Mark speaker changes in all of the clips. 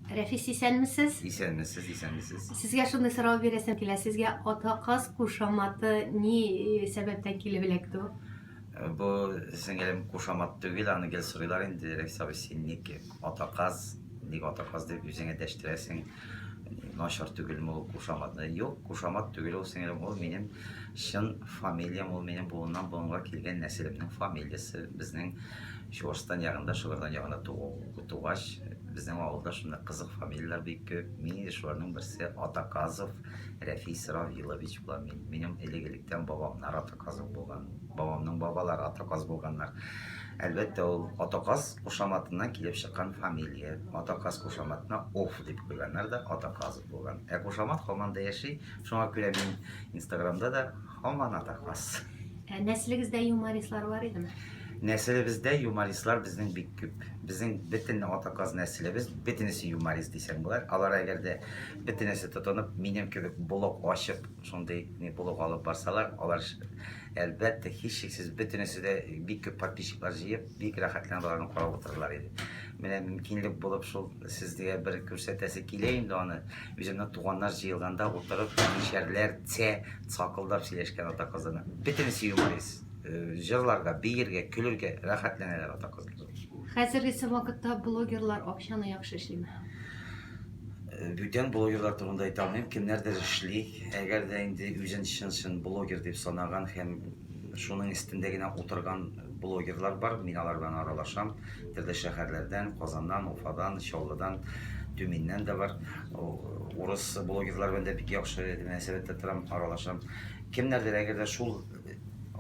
Speaker 1: Рәфис, исәнмесез?
Speaker 2: Исәнмесез, исәнмесез.
Speaker 1: Сезгә шундый сорау бирәсем килә. Сезгә Атаказ кушаматы ни э, сәбәптән килеп эләкте ул?
Speaker 2: Э, бу сеңелем кушамат түгел, аны гел сорыйлар инде, Рәфис абый, син ник Атаказ, ник Атаказ дип үзеңә дәштерәсең? Начар түгелме ул кушаматны? Юк, кушамат түгел ул, сеңелем, ул минем чын фамилиям, ул минем буыннан буынга килгән нәселемнең фамилиясе. Безнең Чуашстан ягында, Шыгырдан ягында тугач, безнең авылда шундый кызык фамилияләр бик күп. Мин инде шуларның берсе Атаказов Рәфис Равилович булам мин. Минем элек-электән бабамнар Атаказов булган. Бабамның бабалары Атаказ булганнар. Әлбәттә, ул Атаказ кушаматыннан килеп чыккан фамилия. Атаказ кушаматына Ов дип куйганнар да Атаказов булган. Ә кушамат һаман да яши. Шуңа күрә мин Инстаграмда да һаман Атаказ.
Speaker 1: Ә нәселегездә юмористлар бар идеме?
Speaker 2: Нәселебездә юмористлар безнең бик күп. Безнең бөтен ата-каз нәселебез, бөтенесе юморист дисәң була. Алар әгәр дә бөтенесе тотынып, минем кебек блог ачып, шундый ни блог алып барсалар, алар әлбәттә, һичшиксез бөтенесе дә бик күп подписчиклар җыеп, бик рәхәтләнеп аларны карап утырырлар иде. Менә мөмкинлек булып шул сезгә бер күрсәтәсе килә инде аны. Үземнең туганнар җыелганда утырып, мишәрләр, цә, цакылдап сөйләшкән ата казаны. Бөтенесе юморист. Э, җырларга, биергә, көлергә рәхәтләнәләр ата кызлар.
Speaker 1: Хәзерге вакытта блогерлар акчаны яхшы эшлиме?
Speaker 2: Э, бүтән блогерлар турында әйтә алмыйм, кемнәрдер эшли. Әгәр дә инде үзен чын-чын блогер дип санаган һәм шуның өстендә генә утырган блогерлар бар, мин алар белән аралашам. Төрле шәһәрләрдән, Казаннан, Уфадан, Чаллыдан, Төминнән дә бар. Урыс блогерлар белән дә бик яхшы мөнәсәбәттә торам, аралашам. Кемнәрдер әгәр дә шул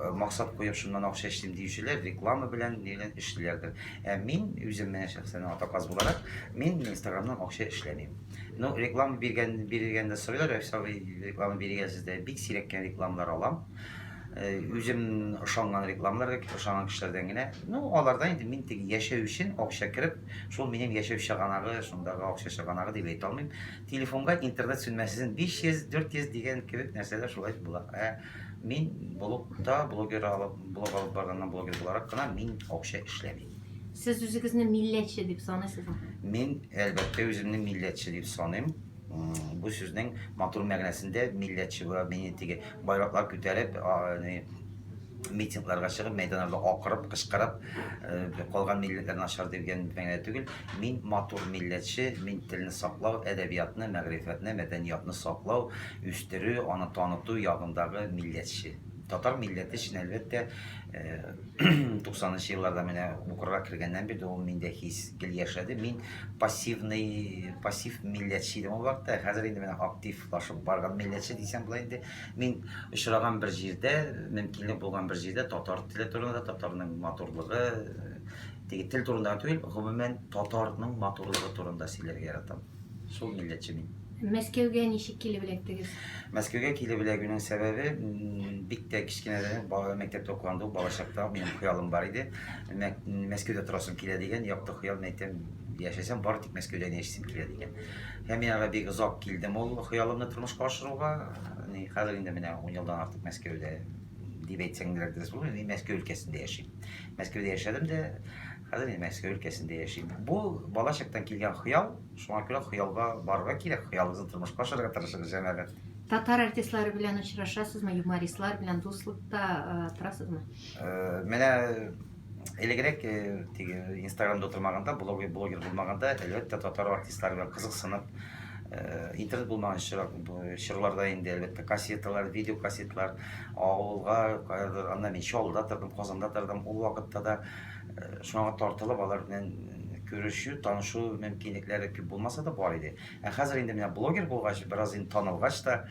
Speaker 2: Э, максат куеп шуннан акча эшлим диючеләр реклама белән ни белән эшлиләрдер. Ә мин үзем менә шәхсән атаказ буларак, мин Инстаграмнан акча эшләмим. Ну, реклама биргән биргәндә сорыйлар, Рәфис абый, реклама биргәнсез дә бик сирәк кенә рекламалар алам. Э, үзем ышанган рекламаларга, ышанган кешеләрдән генә. Ну, алардан инде мин теге яшәү өчен акча кереп, шул минем яшәү чыганагы, шундагы акча чыганагы дип әйтә алмыйм. Телефонга интернет сүнмәсен 500, 400 дигән кебек нәрсәләр шулай була. Ә Мин блогта блогер алып, блог алып барганнан блогер буларак кына мин акча эшләмим.
Speaker 1: Сез үзегезне милләтче дип саныйсызмы?
Speaker 2: Мин, әлбәттә, үземне милләтче дип саныйм. Бу сүзнең матур мәгънәсендә милләтче була. Мин теге байраклар күтәреп, митингларга чыгып, мәйданнарда акырып, кычкырып, э, калган милләтләр начар дигән мәгънәдә түгел. Мин матур милләтче, мин телне саклау, әдәбиятны, мәгърифәтне, мәдәниятны саклау, үстерү, аны таныту ягындагы милләтче. Татар милләте өчен, әлбәттә, 90 нчы елларда менә укырга кергәннән бирле ул миндә хис гел яшәде. Мин пассивный, пассив милләтче идем ул вакытта. Хәзер инде менә активлашып барган милләтче дисәм була инде. Мин очраган бер җирдә, мөмкинлек булган бер җирдә татар теле турында, татарның матурлыгы, теге тел турында түгел, гомумән татарның матурлыгы турында сөйләргә яратам. Шул милләтче мин.
Speaker 1: Мәскәүгә ничек килеп эләктегез?
Speaker 2: Мәскәүгә килеп эләгүнең сәбәбе бик тә кечкенәдән бала мәктәптә укыганда ук балачакта минем хыялым бар иде. Мәскәүдә торасым килә дигән якты хыял, мин әйтәм, яшәсәм бары тик Мәскәүдә генә яшисем килә дигән. Һәм мин аңа бик озак килдем ул хыялымны тормышка ашыруга. Хәзер инде менә 10 елдан артык Мәскәүдә дип әйтсәң дә дөрес булыр, мин Мәскәү өлкәсендә яшим. Мәскәүдә яшәдем дә, хәзер инде Мәскәү өлкәсендә яшим. Бу балачактан килгән хыял, Шуңа күрә хыялга барырга кирәк, хыялыгызны тормышка ашырырга тырышыгыз, җәмәгать.
Speaker 1: Татар артистлары белән очрашасызмы, юмористлар белән дуслыкта э, торасызмы?
Speaker 2: Э, менә элегрәк э, теге Инстаграмда утырмаганда, блогер, блогер булмаганда, әлбәттә, татар артистлары белән кызыксынып, интернет булмаган чорларда инде, әлбәттә, кассеталар, видеокассеталар, авылга, каядыр, анда мин Чаллыда тордым, Казанда тордым, ул вакытта да Шуңа тартылып, алар белән күрешү, танышу мөмкинлекләре күп булмаса да бар иде. Ә хәзер инде менә блогер булгач, бераз инде танылгач та,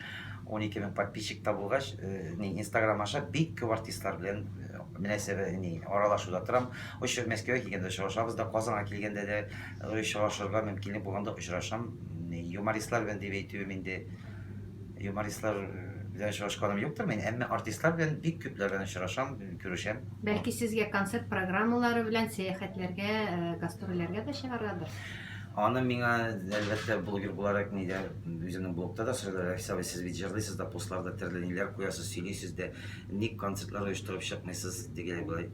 Speaker 2: 12 мең подписчик та булгач, э, ни Инстаграм аша бик күп артистлар белән э, мөнәсәбәт ни аралашуда торам. Очы Мәскәүгә килгәндә очрашабыз да, Казанга килгәндә дә э, очрашырга мөмкинлек булганда очрашам. Юмористлар белән дип әйтүем инде Юмористлар белән очрашканым юктыр мин, әмма артистлар белән бик күпләр белән очрашам, күрешәм.
Speaker 1: Бәлки сезгә концерт программалары белән сәяхәтләргә, э, гастрольләргә дә чыгаргадыр?
Speaker 2: Аны миңа, әлбәттә, блогер буларак нидә, үземнең блогта да сорыйлар, Рәфис абый, сез бит җырлыйсыз да, постларда төрле ниләр куясыз, сөйлисез дә, ник концертлар оештырып чыкмыйсыз, дигән болай.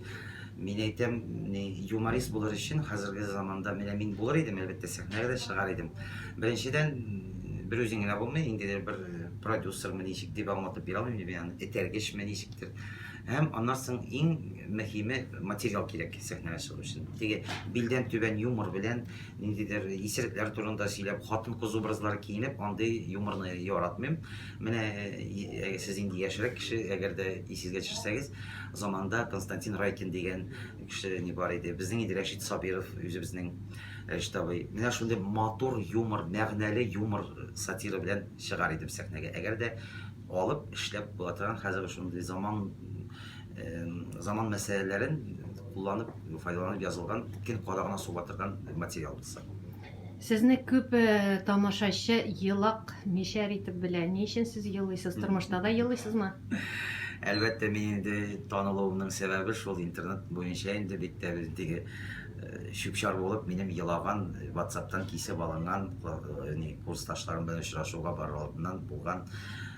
Speaker 2: Мин әйтәм, ни, юморист булыр өчен хәзерге заманда менә мин булыр идем, әлбәттә, сәхнәгә дә чыгар идем. Беренчедән, бер үзең генә булмый, ниндидер бер продюсермы, ничек дип аңлатып бирә алмыйм, мин аны этәргечме, ничектер. Һәм аннан соң иң мөһиме материал кирәк сәхнәгә чыгу өчен. Теге билдән түбән юмор белән ниндидер исерекләр турында сөйләп, хатын-кыз образлары киенеп, андый юморны яратмыйм. Менә сез инде яшьрәк кеше, әгәр дә исегезгә төшерсәгез, заманда Константин Райкин дигән кеше ни бар иде. Безнең инде Рәшит Сабиров үзебезнең Рәшит абый. Менә шундый матур юмор, мәгънәле юмор сатира белән чыгар идем сәхнәгә. Әгәр дә алып эшләп була торган хәзер шундый заман заман мәсьәләләрен кулланып, файдаланып язылган, көн кадагына суга торган материал булса.
Speaker 1: Сезне күп э, тамашачы елак мишәр итеп белә. Ни өчен сез елыйсыз? Тормышта да елыйсызмы?
Speaker 2: Әлбәттә, мин инде танылуымның сәбәбе шул интернет буенча инде бик тә теге э, чүп-чар булып минем елаган WhatsApp-тан кисеп алынган э, ни курсташларым белән очрашуга барыр алдыннан булган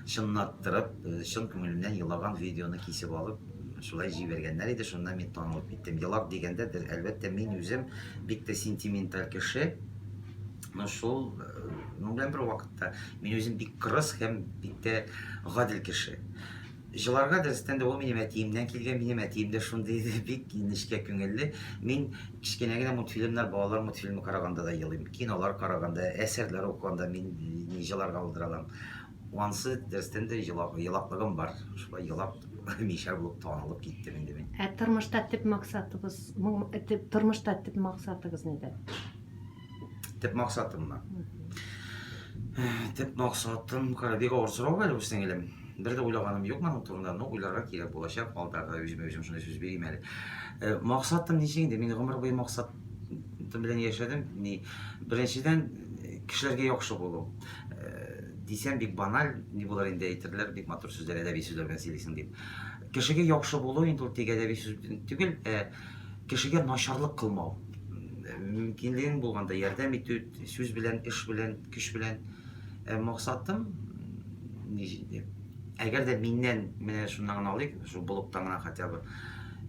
Speaker 2: чынлаттырып, чын күңелемнән елаган видеоны кисеп алып шулай җибәргәннәр иде, шуннан мин танылып киттем. Елак дигәндә, әлбәттә, мин үзем бик тә сентименталь кеше. Но шул, ну, белән бер вакытта мин үзем бик кырыс һәм бик тә гадел кеше. Җыларга дөрестән дә ул минем әтиемнән килгән, минем әтием дә шундый иде, бик нечкә күңелле. Мин кечкенә генә мультфильмнар, балалар мультфильмы караганда да елыйм, кинолар караганда, әсәрләр укыганда мин җыларга булдыра алам. Ансы дөрестән дә елак, елаклыгым бар. Шулай елап, мишәр булып танылып киттем инде мин.
Speaker 1: Ә тормышта төп максатыгыз, төп, тормышта төп максатыгыз нидә?
Speaker 2: Төп максатыммы? Төп максатым, кара, бик авыр сорау әле бу, сеңелем. Бер дә уйлаганым юк моның турында, но уйларга кирәк булачак. Алдарда үземә үзем шундый сүз бирим әле. Э, максатым ничек инде? Мин гомер буе максат белән яшәдем. Ни, беренчедән, кешеләргә яхшы булу. Э, дисәм, бик баналь, ни булыр инде әйтерләр, бик матур сүзләр, әдәби сүзләр белән сөйлисең дип. Кешегә яхшы булу инде ул тик әдәби сүз түгел, ә кешегә начарлык кылмау. Мөмкинлегең булганда ярдәм итү, сүз белән, эш белән, көч белән. Ә максатым ни әгәр дә миннән менә шуннан гына алыйк, шул блогтан гына хотя бы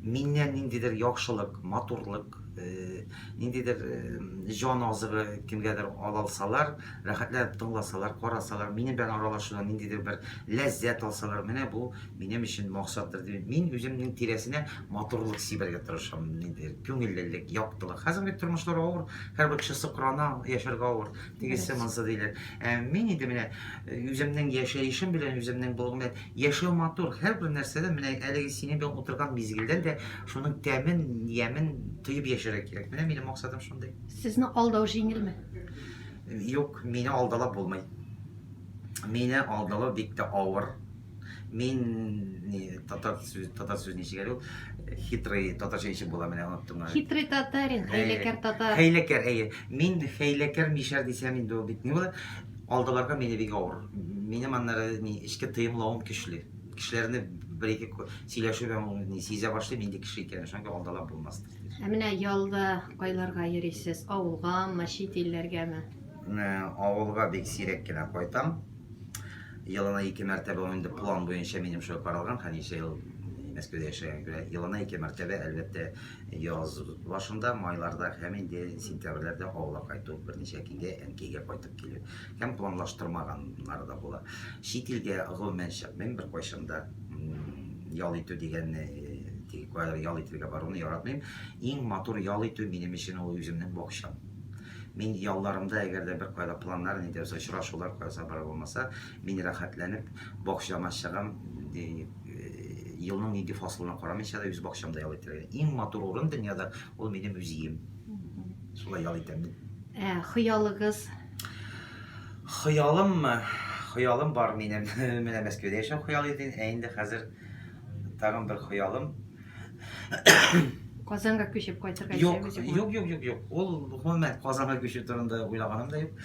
Speaker 2: миннән ниндидер яхшылык, матурлык, э, ниндидер э, җан азыгы кемгәдер ала алсалар, рәхәтләнеп тыңласалар, карасалар, минем белән аралашудан ниндидер бер ләззәт алсалар, менә бу минем өчен максаттыр дип. Мин үземнең тирәсенә матурлык сибәргә тырышам, ниндидер күңеллелек, яктылык. Хәзер бит тормышлар авыр, һәрбер кеше сыкрана, яшәргә авыр. Тегесе монсы диләр. Ә мин инде менә э, үземнең яшәешем белән, үземнең блогым белән яшәү матур. Һәрбер нәрсәдә менә әлеге синең белән утырган мизгелдән дә шуның тәмен, ямен тоеп яшәргә кирәк. Менә минем максатым шундый.
Speaker 1: Сезне алдау җиңелме?
Speaker 2: Юк, мине алдалап булмый. Мине алдалау бик тә авыр. Мин ни, татар сүз, татар сүз ничек әле ул? Хитрый, татарча ничек була, менә оныттым.
Speaker 1: Хитрый татарин, хәйләкәр татар.
Speaker 2: Хәйләкәр, әйе. Мин хәйләкәр мишәр дисәм инде ул бит ни була? Алдаларга мине бик авыр. Минем аннары ни, эчке тоемлавым көчле. Кешеләрне бер-ике сөйләшү белән ни сизә башлыйм, нинди кеше икәнен. Шуңа күрә алдалап булмас.
Speaker 1: Ә менә ялда кайларга йөрисез? Авылгамы, чит илләргәме?
Speaker 2: Авылга бик сирәк кенә кайтам. Елына ике мәртәбә ул инде план буенча минем шулай каралган, хәничә ел Мәскәүдә яшәгән күрә. Елына ике мәртәбә, әлбәттә, яз башында, майларда һәм инде сентябрьләрдә авылга кайту, берничә көнгә әнкәйгә кайтып килү. Һәм планлаштырмаганнары да була. Чит илгә гомумән чыкмыйм беркайчан да. Ял итү дигәнне, теге каядыр ял итергә баруны яратмыйм. Иң матур ял итү минем өчен ул үземнең бакчам. Мин ялларымда, әгәр дә бер кайда планнар, ни дә булса очрашулар кайсы бара булмаса, мин рәхәтләнеп бакчама чыгам, елның нинди фасылына карамыйча да үз бакчамда ял итәргә. Иң матур урын дөньяда ул минем үз өем. Шулай ял итәм мин.
Speaker 1: Ә хыялыгыз?
Speaker 2: Хыялыммы? Хыялым бар минем. Менә Мәскәүдә яшәү хыял иде, ә инде хәзер тагын бер хыялым.
Speaker 1: Казанга күчеп кайтырга
Speaker 2: Юк, юк, юк, юк, юк. Ул гомумән Казанга күчү турында уйлаганым да юк.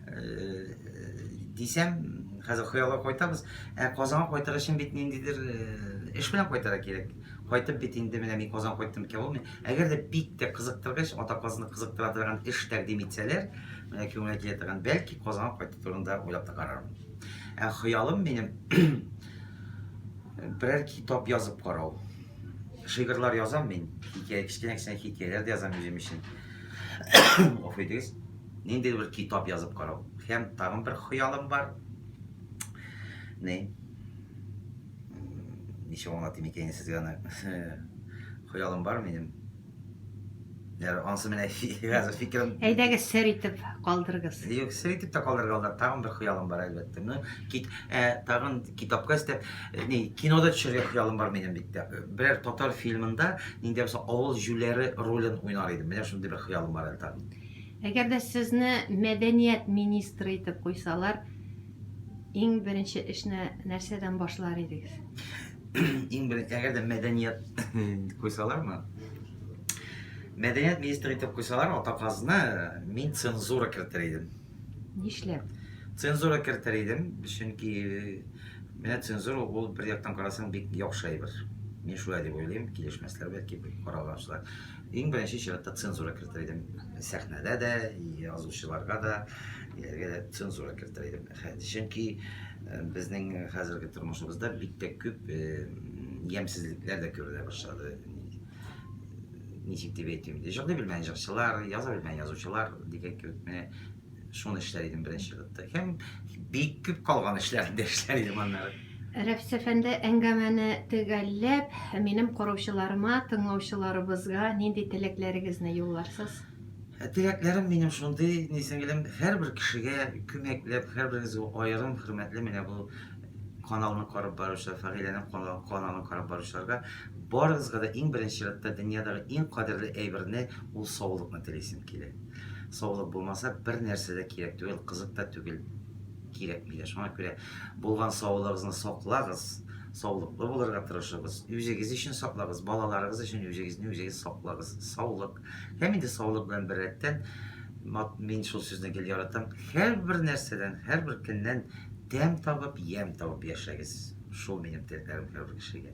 Speaker 2: Э, дисәм, хәзер хыялга кайтабыз. Ә Казанга кайтыр өчен бит ниндидер э, эш белән кайтырга кирәк. Кайтып бит инде менә мин Казанга кайттым икән булмый. Әгәр дә бик тә кызыктыргыч, ата казны кызыктыра торган эш тәкъдим итсәләр, менә күңелгә килә торган, бәлки Казанга кайту турында уйлап та карармын. Ә хыялым минем берәр китап язып карау. Шигырьләр язам мин. Хикәя, кечкенә кечкенә хикәяләр дә язам үзем өчен. Гафу итегез. Ниндидер бер китап язып карау. Һәм тагын бер хыялым бар. Ни? Ничек аңлатыйм икән сезгә аны? Хыялым бар минем. Яр, ансы менә хәзер фикерем.
Speaker 1: Әйдәгез сер итеп калдырыгыз.
Speaker 2: Юк, сер итеп тә калдырырга алда тагын бер хыялым бар әлбәттә. Ну, кит, ә, тагын китапка өстәп, ни, кинода төшәргә хыялым бар минем бит тә. Берәр татар фильмында нинди булса авыл җүләре ролен уйнар идем. Менә шундый бер хыялым бар әле тагын.
Speaker 1: Әгәр дә сезне мәдәният министры итеп куйсалар, иң беренче эшне нәрсәдән башлар идегез?
Speaker 2: Иң беренче, әгәр дә мәдәният куйсалармы? Мәдәният министры итеп куйсалар, ата казны мин цензура кертер идем.
Speaker 1: Нишләп?
Speaker 2: Цензура кертер идем, чөнки менә цензура ул бер яктан карасаң бик яхшы әйбер. Мин шулай дип уйлыйм, килешмәсләр бәлки караганчылар. Иң беренче чиратта цензура кертер идем. Сәхнәдә дә, язучыларга да, ниләргә дә цензура кертер идем. Чөнки безнең хәзерге тормышыбызда бик тә күп ямьсезлекләр дә күренә башлады. Ничек дип әйтим инде, җырлый белмәгән җырчылар, яза белмәгән язучылар дигән кебек, менә шуны эшләр идем беренче чиратта. Һәм бик күп калган эшләрне дә эшләр идем аннары.
Speaker 1: Рәфис әфәнде, әңгәмәне төгәлләп, минем караучыларыма, тыңлаучыларыбызга нинди теләкләрегезне юлларсыз?
Speaker 2: Теләкләрем минем шундый, ни сеңелем, һәрбер кешегә күмәкләп, һәрберегезгә аерым хөрмәтле менә бу каналны карап баручылар, Фагыйләнең каналын карап баручыларга барыгызга да иң беренче чиратта дөньядагы иң кадерле әйберне, ул саулыкны телисем килә. Саулык булмаса, бер нәрсә дә кирәк түгел, кызык та түгел, кирәкми дә. Шуңа күрә булган саулыгыгызны саклагыз, саулыклы булырга тырышыгыз. Үзегез өчен саклагыз, балаларыгыз өчен үзегезне үзегез саклагыз. Саулык. Һәм инде саулык белән беррәттән, мин шул сүзне гел яратам, һәрбер нәрсәдән, һәрбер көннән тәм табып, ямь табып яшәгез. Шул минем теләкләрем һәрбер кешегә.